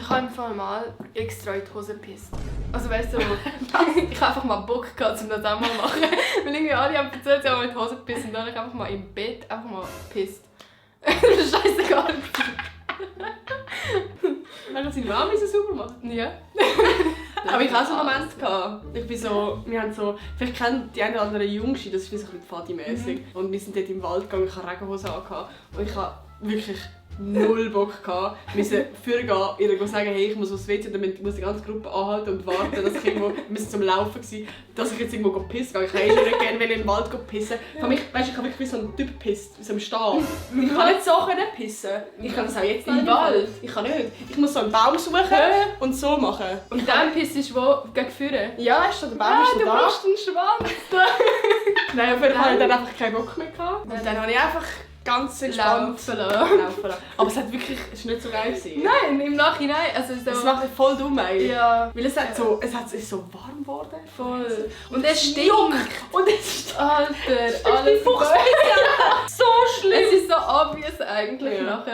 Ich habe im Mal extra in die Hose gepisst. Also weißt du, ich habe einfach mal Bock gehabt, um das auch mal zu machen. Weil irgendwie alle haben erzählt, sie haben mal in die Hose gepisst und dann habe ich einfach mal im Bett einfach mal gepisst. Scheißegal. Dann hat seine Mama so sauber gemacht. Ja. Aber ich hatte so einen Moment gehabt. Ich bin so, wir haben so, vielleicht kennen die einen oder anderen Jungschen, das ist wie so ein bisschen Fadi-mäßig. Und wir sind dort im Wald gegangen, ich hatte Regenhose angehabt. Und ich hatte wirklich null Bock gehabt, müssen vorgehen, ihr sagen, hey, ich muss aufs WC, dann muss die ganze Gruppe anhalten und warten, dass ich irgendwo, wir sind zum Laufen gewesen, dass ich jetzt irgendwo pissen gehe. Ich wollte nicht gerne im Wald pissen. Ja. Ich habe wirklich wie so ein Typ gepisst, wie so im Stall. Ich kann nicht so pissen. Ich kann das auch jetzt im Wald. Ich kann nicht. Ich muss so einen Baum suchen und so machen. Und dann pissest du wo? Gegen vorne? Ja, ist schon, der Baum ist schon du da. brauchst einen Schwanz. Nein, auf jeden Fall hatte ich dann einfach keinen Bock mehr gehabt. Und dann habe ich einfach ganz entspannt laufen lassen. Aber es war nicht so geil gewesen. Nein, im Nachhinein. Also so, es macht voll dumm eigentlich. Ja. Weil es ist so warm geworden. Voll. Und es stinkt. Und es stinkt. Alter, alles so schlimm. Es ist so obvious eigentlich Ja. nachher.